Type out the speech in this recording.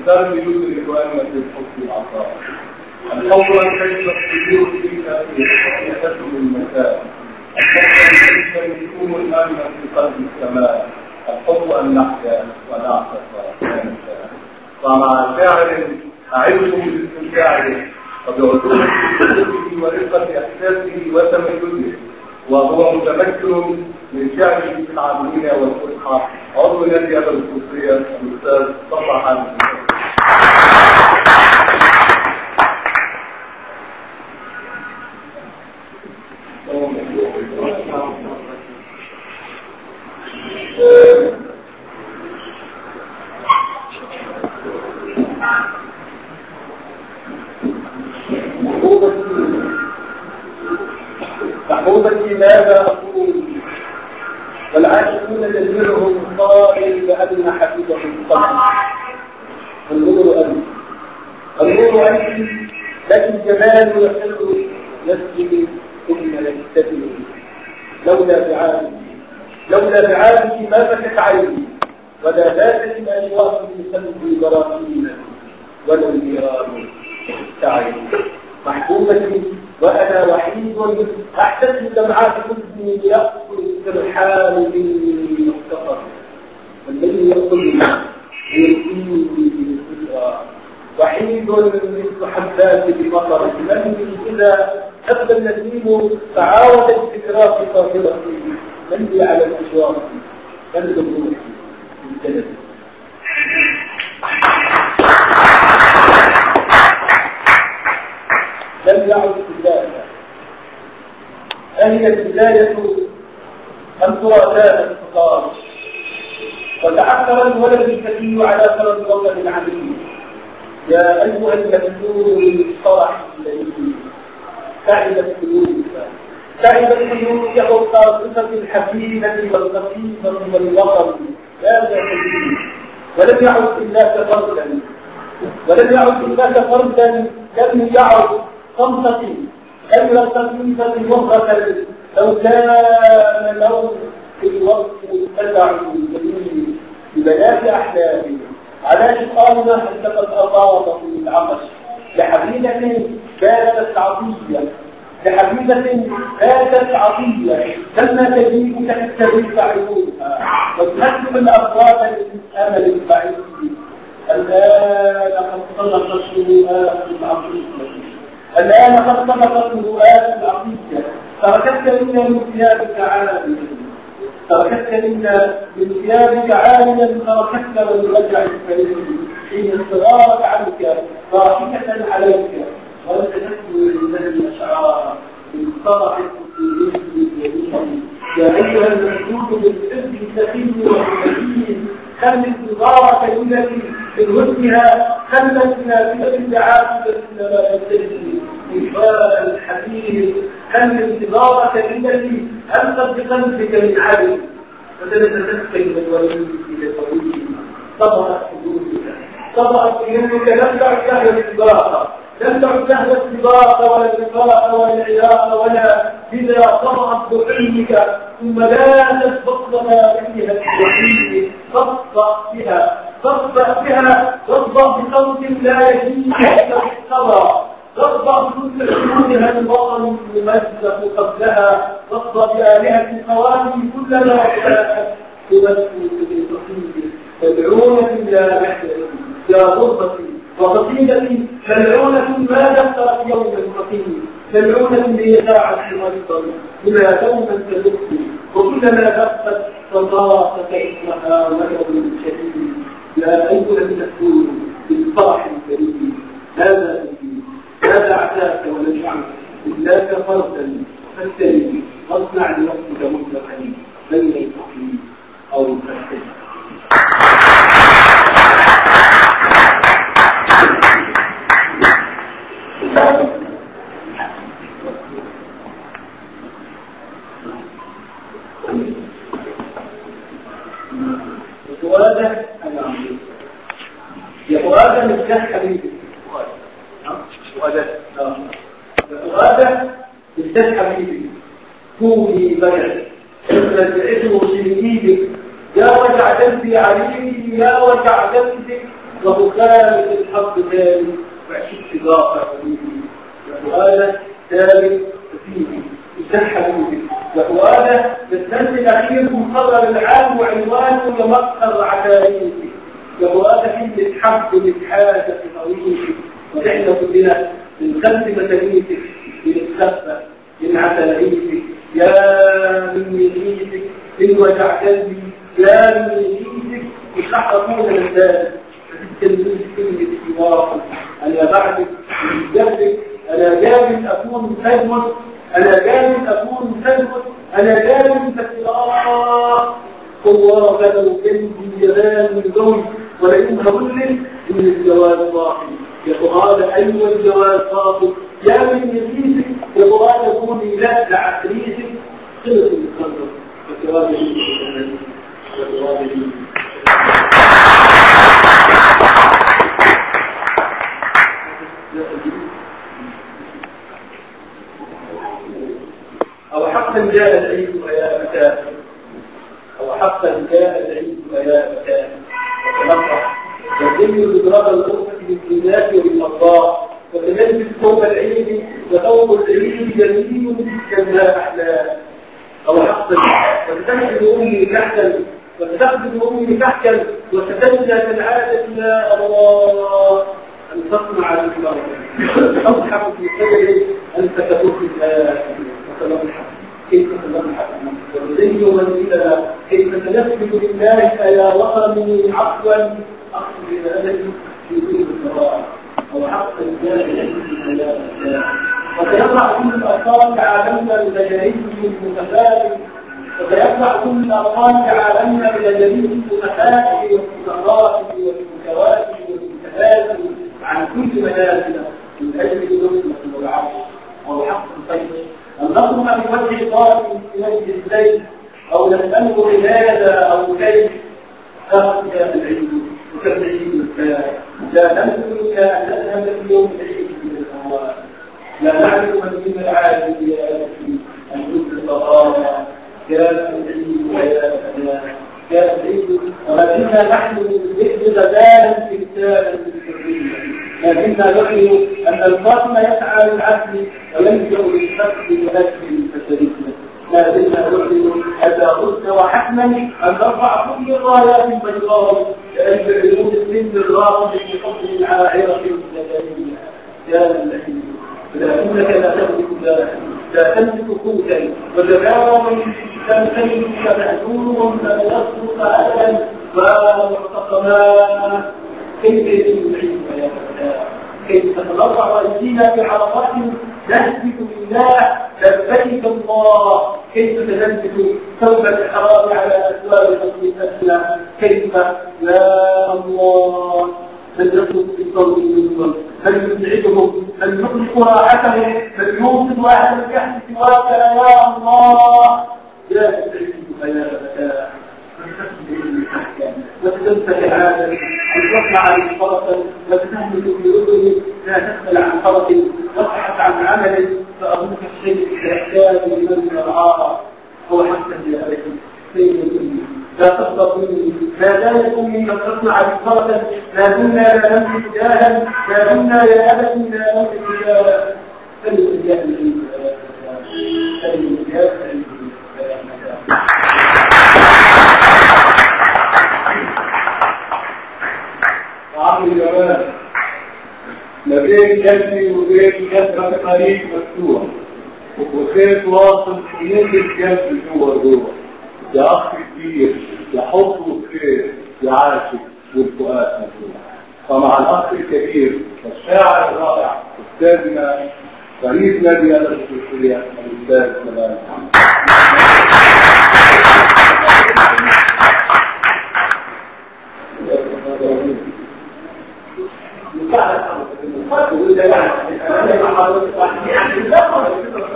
الدرب يدرك أن في الحب العطاء. الحب أن كيف الطيور فينا في حقيقته المساء. الحب أن كيف يكون الأمن في قلب السماء. الحب أن نحيا ونعطف وننسى. ومع شاعر أعدكم باستمتاعه وبعلومه ورقة إحساسه وتميزه، وهو متمكن من شعره في العامية والفصحى، عضو نادي أدب الخصوصية الأستاذ صفا حامد. محبوبتي ماذا أقول والعاشقون تدمرهم قائل بأن حبيبهم القلب. النور أنت، النور أنت، لكن الجمال يحل يسجد ثم يستدل. لولا بعادك، لولا بعادك ما بكت عيني، ولا باتت الأشواق في قلبي براكين، ولا النيران تستعين. محبوبتي وأنا وحيد أحتسب دمعات حزني ليأكل السرحان مني مفتقر، والذي يأكلني يلقيني بالذكرى. وحيد مثل حبات المطر، من إذا هب النسيم فعاودت ذكراك قاهرتي. من لي على الأشواق، من للروح امتلت. لم يعد بداية، أهي البداية أم ترى كانت الفقار؟ وتعثر الولد الفتي على ثرى الوطن العميق. يا أيها المسلول بالفرح الليل، تعبت قلوبك، تعبت قلوبك القاصفة الحزينة والقصيفة والوطن. ماذا تجيب؟ ولم يعد إلا فردا، ولم يعد إلا فردا، لم يعد صمتي لم القصيفة مهرة. لو كان لو في الوقت متسع الجميل ببنات أحلامي على شقام نهر لقد أطابت العطش. لحبيبة باتت عطية، لحبيبة باتت عطية، لما تجيب تختلف عيونها وتهدم الأفراد للأمل البعيد. الآن قد طلقت شروآت العطية، الآن قد طلقت رؤاس العقيدة. تركتك منا من ثيابك عاليا، تركتك منا من ثيابك عاليا، تركتك والرجع الفريد حين استغارت عنك ضاحكة عليك، وأنت تتلو لله الأشعار من فرح الجليل. يا أيها المسجود بالحب السخي والمتين، خل انتظارك التي من وجهها خلت نافذة العاقبة لما تجري إجبال الحبيب. خل انتظارك التي ألقت بقلبك من عدل، فتتسكن من وليك لطويل. طبعت حدودك، طبعت عيونك، لم تعد لها السباق، لم تعد لها السباق ولا اللقاء ولا العراق ولا لذا طبعت بحلمك ثم لا تسبق لها فيها الوحيد. فاصفح بها، فاصفح بها، واصفح بصوت لا يهيج الثرى، واصفح بكل حدودها الوطن الممزق قبلها، واصفح بآلهة القوافي كلما جاءت تمثل بالقصيد. ملعونة لا نحن يا غربتي وقصيدتي، ملعونة ما دثرت يوم القصيد، ملعونة لإذاعة مريضا بما دوما تدق، وكلما دقت تضاقت اسمها ولد شديد. يا أيها المسؤول بالفرح الكريم، ماذا تجيب؟ ماذا عساك ولم يعد إلا فردا فاستري، واصنع لنفسك مطلقا بين التقليد أو التحقيق. فؤاده أنا عمري يا فؤاده مفتاح حبيبي، فؤاده يا فؤاده مفتاح حبيبي، كوني بلد رجعته في ايدك، يا وجع قلبي عليلي، يا وجع قلبك وخالف الحظ تاني وعشت ضاقة حبيبي. يا فؤادة ثابت فيه ازاي حبيبي. يا فؤادة بالدرس الأخير مقرر العام وعنوانه لمقر عتاريتي. يا فؤادة كلمة حب متحازة في طريقي، ونحن كلنا بنخبي مساميتك، بنتخبى من عتاريتك. يا من نيتك من وجع قلبي، يا من نيتك مش راح أكون غزال. ما تتكلميش كلمة واحد، أنا بعدك من جنبك، أنا جامد أكون سلمك، أنا جامد أكون سلمك، أنا جامد فاختراق قوة وقلبي يبان من جوي، ولئن هقولك إن الجواز باطل. يا فؤاد أيوة الجواز باطل، يا من نسيتك يا فؤاد كوني لا لعفريتك. خلص المقدر والجواب لي والجواب لي. أو حقا جاء العيد يا فتاة، أو حقا جاء العيد يا فتاة. وتنطح وتزين إدراك الغرفة بالزينات وبالأضواء، وتلبس ثوب العيد وثوب العيد جميل جدا لا أحلى. أو حقا وتدخل أمي كحكا، وتدخل أمي كحكا، وتتنى كالعادة يا الله أن تصنع بالمرء، تضحك في خير أنت تكون وتلمح كيف تلمح وتزين منزلنا كيف تنفذ لله يا وطني عفوا أقصد إلى أبدي في كل الصباح. أو حقا جاء العيد يا فتاة. وسيطلع كل الأطفال كعالمنا بجريمه المتفائل، وسيطلع كل الأطفال كعالمنا بجريمه المتفائل والمتراكم والمتواكب والمتهازل عن كل منازل من أجل الرحمة والعفو. أو حق طيب أن نطلب من وجه قائم في وجه الليل، أو نسأله لماذا أو كيف. جاء العيد وكم العيد الفات، لا نملك إلا أن نذهب في يوم العيد إلى الأموال. لا نعرف من من العالم يا أبتي أن نطلق غاية. جاء العيد ويا فتاة، جاء العيد وما زلنا نحن بالذئب غزالا تمثالا للحرية. ما زلنا نعلن أن القاسم يسعى للعدل ويلجأ للفقد ونجم البشرية. ما زلنا نعلن أن رد وحتما أن نرفع كل الرايات البيضاء لأجل عيون السن الراقد في حضن العاعرة الجبلية. يا العيد ولكنك لا تملك ذلك، لا تملك قوتا وجبارا تمتلك مأجور فلا يصدق أبدا ومعتصما. كيف يتم العيد يا فتاة؟ كيف تتضرع أيدينا في حلقات نهتف لله لبيك الله؟ كيف تلبس ثوب الإحرام على أسوار تطبيقاتنا؟ كيف يا الله؟ هل يطلب بالصوت منهم؟ هل يسعدهم؟ هل يطلق راحتهم؟ هل يوقظ أهل الكهف سواك يا الله؟ يا العيد يا فتاة، وتمسح العالم أن تصنع بالفرس وتهمل برجل لا تسأل عن فرس وابحث عن عمل فأبوك الشيء سيحتاج لمن يرعاه. هو حتى يا أبتي سيد أمي لا تغضب مني، ما زالت أمي لم تصنع بالفرس، ما زلنا لا نملك جاها، ما زلنا يا أبتي لا نملك جاها. فليجاء العيد يا فتاة، فليجاء العيد يا فتاة. عمرو جمال ما بين قلبي وبين كثرة طريق مفتوح، وخيط واصل حنين القلب جوه جوه. يا أخ كبير، يا حب وخير، يا عاشق والفؤاد مفتوح. فمع الأخ الكبير والشاعر الرائع أستاذنا رئيس نادي الأدب السورية الأستاذ جمال.